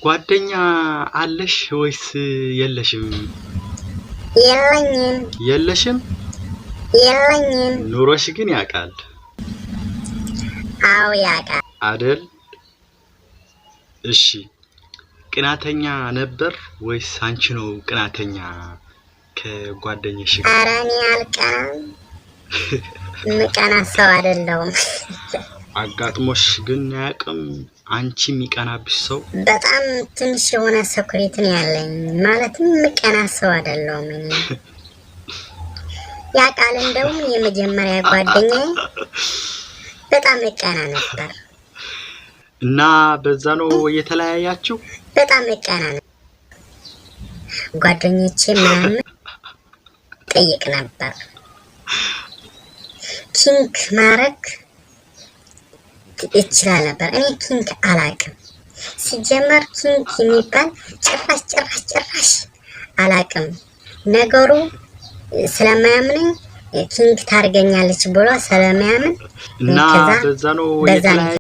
ጓደኛ አለሽ ወይስ የለሽም? የለኝም። የለሽም? የለኝም። ኑሮሽ ግን ያውቃል። አዎ፣ ያውቃል። አደል? እሺ፣ ቅናተኛ ነበር ወይስ አንቺ ነው ቅናተኛ ከጓደኛሽ ጋር? ኧረ እኔ አልቀናም። የምቀና ሰው አይደለሁም። አጋጥሞሽ ግን አያውቅም አንቺ የሚቀናብሽ ሰው? በጣም ትንሽ የሆነ secret ነው ያለኝ። ማለትም የምቀና ሰው አይደለሁም እኔ። ያውቃል። እንደውም የመጀመሪያ ጓደኛዬ በጣም እቀና ነበር። እና በዛ ነው የተለያያችሁ? በጣም እቀና ነበር። ጓደኞቼ ምናምን ጠይቅ ነበር። Kink ማድረግ ይችላል ነበር። እኔ kink አላቅም። ሲጀመር kink የሚባል ጭራሽ ጭራሽ ጭራሽ አላቅም። ነገሩ ስለማያምነኝ፣ kink ታርገኛለች ብሎ ስለማያምን እና ከዛ በዛ ነው በዛ ነው የተለያያችሁ?